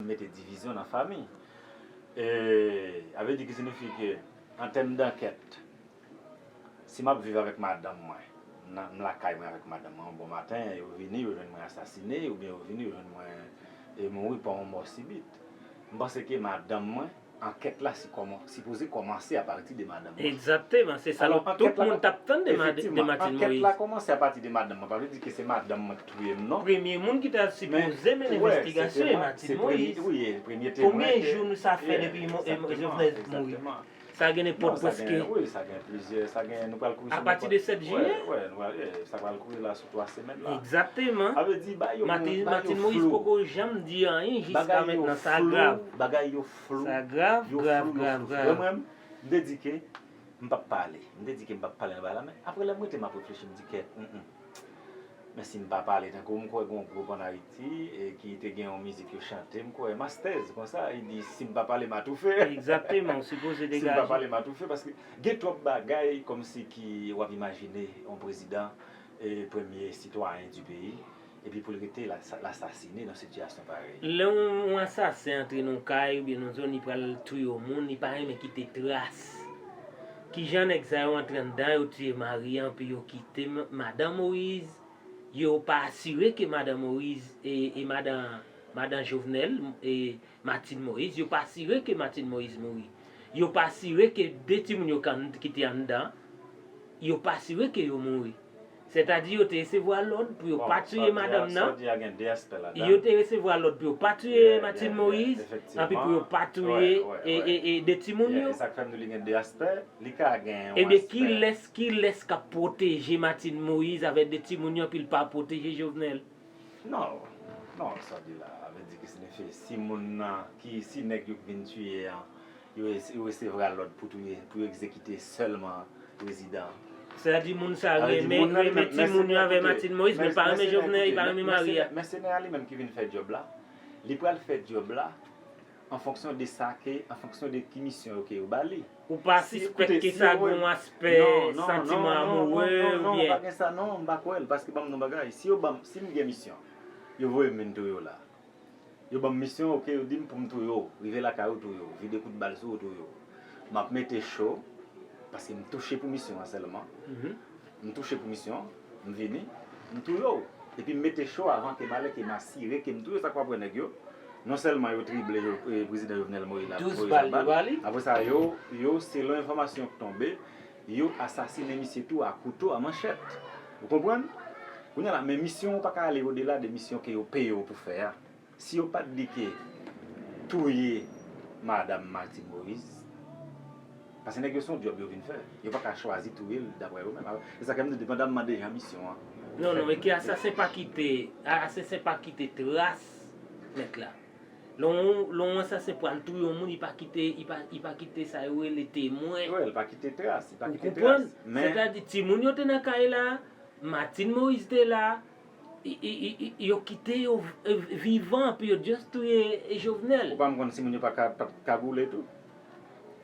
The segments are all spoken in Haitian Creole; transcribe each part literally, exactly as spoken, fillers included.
mete divizyon nan fanmi. E, a vle di ki siyifi ke, an tèm dankèt, si m ap viv avèk madanm mwen, nan, m lakay mwen avèk madanm mwen, yon bon maten, yo vini, yo jwenn mwen asasine, oubyen yo vini, yo jwenn mwen e mouri pa yon mò sibit. M panse ke madanm mwen, ankèt la si kòman, sipoze kòmanse apati de madanm mwen. Egzakteman, se sa tout moun t ap tann de Martine Moïse. Ankèt la kòmanse apati de madanm mwen, pa vle di ke se madanm mwen k touye m, non. Premye moun ki ta sipoze mennen envestigasyon e Martine Moïse. Konbyen jou nou sa fè depi Jovenel mouri? Sa gen nenpòt prèske. Wi, sa gen plizyè, sa gen, nou pral kouri sou nenpòt. Apati de sèt jiyen? Wi, wi, nou pral, sa pral kouri la sou twa semèn la. Egzakteman. Sa vle di, ba yo, Martine Moïse poko janm di anyen jiska mentnan, sa grav. Bagay yo flou, bagay yo flou. Sa grav, grav, grav, grav. Mwen menm, m te di ke m p ap pale. M te di ke m p ap pale nan bagay la, men apre lè m rete m ap reflechi, m di kèt, mm, mm. Men si m pa pale, tankou m kwè gen yon gwoup ann Ayiti, e ki te gen yon mizik yo chante, m kwè Masters, konsa, li di, "Si m pa pale, m atoufe." Egzakteman, ou sipoze degaje. Si m pa pale, m atoufe, paske gen twòp bagay kòmsi ki w ap imajine yon prezidan, e premye sitwayen di peyi, epi pou l rete l asa-, l asasine nan sitiyasyon parèy. Lè yon, yon asasen antre nan yon kay oubyen nan yon zòn, li pral touye yon moun, li pa renmen kite tras. Kijan nèg sa yo antre anndan, yo tiye mari an, epi yo kite m-, madan Moïse, yo pa asire ke madan Moïse e, e madan, madan Jovenel, e Martine Moïse, yo pa asire ke Martine Moïse mouri. Yo pa asire ke de timoun yo kan-, ki te anndan, yo pa asire ke yo mouri. Sètadi yo te resevwa lòd pou yo pa touye madanm nan. Yo te resevwa lòd pou yo pa touye Martine Moïse, anpi pou yo pa touye e, e, e de timoun yo. E sa k fè m di w li gen de aspè, li ka gen yon aspè. Ebyen, kilès, kilès k ap pwoteje Martine Moïse avèk de timoun yo, anpi l pa pwoteje Jovenel? Non, non, sa w di la, a vle di ki siyifi, si moun nan, ki, si nèg yo k vin tiye an, yo, yo resevwa lòd pou touye, pou yo egzekite sèlman prezidan an. Sa vle di moun sa renmen, renmen timoun yo avè Martine Moïse, men l pa renmen Jovenel, li pa renmen mari a. Mèsenè a li menm ki vin fè djòb la, li pral fè djòb la, an fonksyon de sa ke, an fonksyon de ki misyon yo ke yo ba li. Ou pa sispèk ke sa gen yon aspè santiman amoure oubyen? Non, non, non, non, pa gen sa, non, m pa kwè l, paske ban m yon bagay. Si yo ban m, si m gen misyon, yo voye m vin touye w la. Yo ban m misyon, oke, yo di m pou m touye w, rive lakay ou touye w, vide kout bal sou ou touye w. M ap mete cho, paske m touche pou misyon an sèlman. M touche pou misyon, m vini, m touye w. Epi m mete cho avan ke m ale, ke m asire ke m touye w. Sa k w ap wè nèg yo, non sèlman yo trible yo, e, prezidan Jovenel Moïse la, Moïse la bal. Apre sa, yo, yo, selon enfòmasyon k tonbe, yo asasinen misye tou a kouto, a manchèt. Ou konprann? Kounye a la, men misyon ou pa ka ale odela de misyon ke yo peye w pou fè a. Si yo pa t di ke touye madanm Martine Moïse, paske nèg yo se yon djòb yo vin fè. Yo pa ka chwazi touye l daprè yo menm. Se sa k fè m di w, depandamman de jan misyon an. Non, non, men ke asasen pa kite, asasen pa kite tras nèt la. Lè yon, lè yon asasen pral touye yon moun, li pa kite, li pa, li pa kite sa yo rele temwen. Wi, li pa kite tras, li pa kite tras. Ou konprann? Sètadi, timoun yo te nan kay la, Martine Moïse te la, i, i, i, i, yo kite yo, e, vivan, pou yo just touye, e, Jovenel. Ou pa m konn si moun yo pa ka, pa t kagoule tou?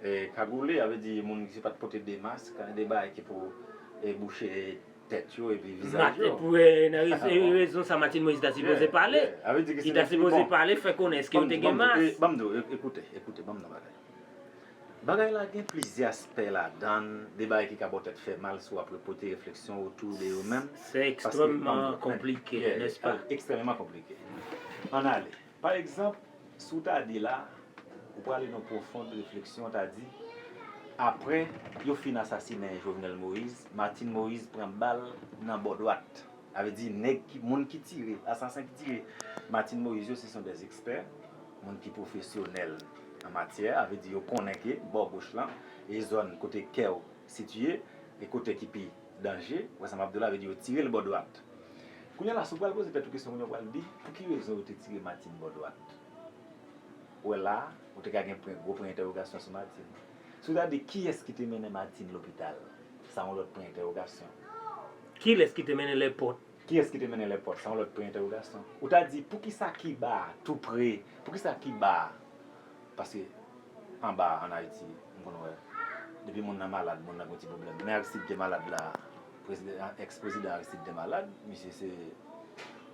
E, kagoule, a vle di moun ki pa t pote de mask, de bagay ki pou, e, bouche tèt yo epi vizaj yo. Pou, e, nan rez-, e, rezon sa Martine Moïse ta sipoze pale. Li ta sipoze pale, fè konnen èske yo te gen mask. Ban m di w, e, ekoute, ekoute, ban m di w bagay. Bagay la gen plizyè aspè ladan l, de bagay ki ka ba w tèt fè mal si w ap pote refleksyon otou de yo menm. Se ekstrèmman konplike, nèspa? Ekstrèmman konplike. Ann ale. Pa egzanp, si w ta di la, ou prale nan pwofon refleksyon, w ta di, apre yo fin asasinen Jovenel Moïse, Martine Moïse pran bal nan bò dwat. Sa vle di, nèg ki, moun ki tire, asasen ki tire Martine Moïse yo, se son dè ekspè, moun ki pwofesyonèl an matyè, sa vle di, yo konnen ke bò goch lan, e zòn kote kè w sitiye, e kote ki pi danje, ou wè sa m ap di w la, vle di, yo tire l bò dwat. Kounye a la, si w pral poze tèt ou kesyon, kounye a w pral di, pou ki rezon yo te tire Martine bò dwat? Ou wè la, ou te ka gen pwen, gwo pwen entèwogasyon sou Martine. Si w ta di, kiyès ki te mennen Martine lopital? Sa yon lòt pwen entèwogasyon. Kilès ki te mennen lèpòt? Kiyès ki te mennen lèpòt? Sa yon lòt pwen entèwogasyon. Ou ta di, poukisa Kiba tou pre? Poukisa Kiba? Paske anba ann Ayiti, m konn wè, depi moun nan malad, moun nan gen ti pwoblèm. Men Aristide te malad la, prezidan, èks prezidan Aristide te malad, misye se,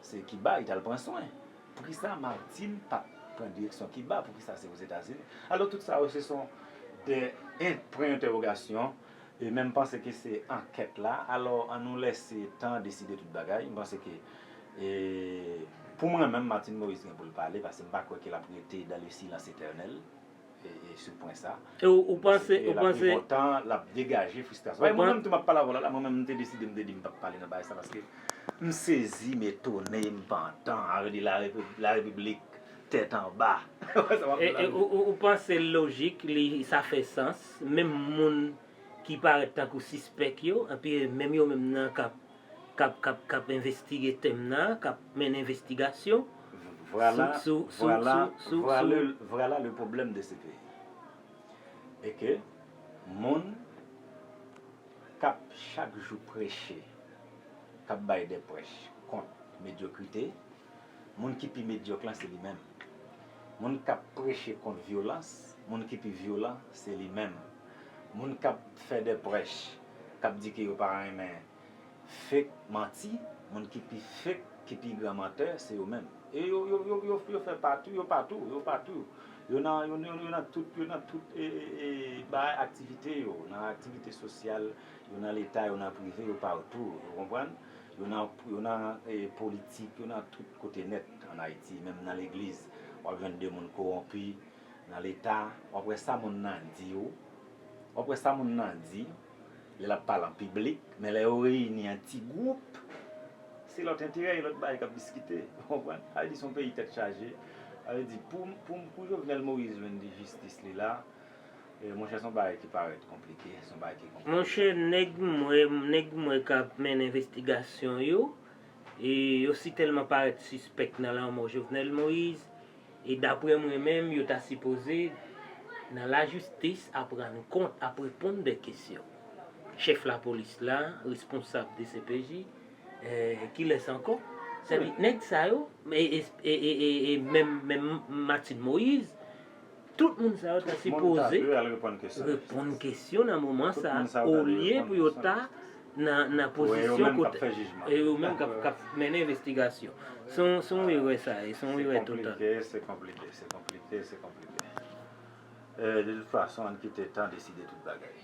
se Kiba, li t al pran swen. Poukisa Martine pa t pran direksyon Kiba, poukisa se Ozetazini? Alò, tout sa yo, se son de en- pwen entèwogasyon, e men m panse ke se ankèt la. Alò, ann nou lèse tan deside tout bagay. M panse ke, e, pou mwen menm, Martine Moïse gen pou l pale, paske m pa kwè ke l ap rete dans le silence éternel, e, e, sou pwen sa. E ou, ou panse, ou panse, Tan l ap degaje fristrasyon. Mwen menm tou m ap pale avè w la, la, mwen menm m te deside, m te di m p ap pale nan bagay sa, paske m sezi, m etone, m pantan, a vle di la, la repiblik tèt anba. E, e, ou, ou, ou panse l lojik, li, sa fè sans, menm moun ki parèt tankou sispèk yo, epi menm yo menm nan k ap, k ap, k ap, k ap envestige tèm nan, k ap mennen envestigasyon. Voilà, sou, sou, voilà, sou, sou, voilà, sou. Le, voilà le problème de ce pays. E ke moun k ap chak jou preche, k ap bay de prèch kont medyokrite, moun ki pi medyòk lan se li menm. Moun k ap preche kont vyolans, moun ki pi vyolan se li menm. Moun k ap fè de prèch, k ap di ke yo pa renmen fake manti, moun ki pi fake, ki pi gran mantè, se yo menm. E yo, yo, yo, yo, yo fè patou, yo patou, yo patou. Yo nan, yo, yo, yo nan tout, yo nan tout e, e, e, bagay aktivite yo, nan aktivite sosyal, yo nan leta, yo nan prive, yo patou, ou konprann? Yo nan, yo nan e, politik, yo nan tout kote nèt ann Ayiti, menm nan legliz, w ap jwenn de moun kowonpi, nan leta, w ap wè sa moun nan di w, w ap wè sa moun nan di, lè l ap pale an piblik, men lè yo reyini an ti gwoup, se lòt enterè e lòt bagay k ap diskite, ou konprann? Sa vle di se yon peyi tèt chaje, sa vle di pou, pou, pou Jovenel Moïse jwenn jistis li la, e, monchè, se yon bagay ki parèt konplike, se yon bagay ki konplike. Monchè, nèg m wè, nèg m wè k ap mennen envestigasyon yo, e yo si tèlman parèt sispèk nan lanmò Jovenel Moïse, e daprè mwen menm, yo ta sipoze nan lajistis ap rann kont, ap reponn de kesyon. Chèf lapolis la, responsab D C P J, e, kilès ankò? Sèdi nèg sa yo, e, e, e, e, e, e menm, menm Martine Moïse, tout moun sa yo ta sipoze reponn kesyon nan moman sa, olye pou yo ta nan, nan pozisyon kote e yo menm k ap, k ap mennen envestigasyon. Se yon, se yon erè sa ye, se yon erè total. Se konplike, se konplike, se konplike. E, de tout fason, ann kite tan deside tout bagay.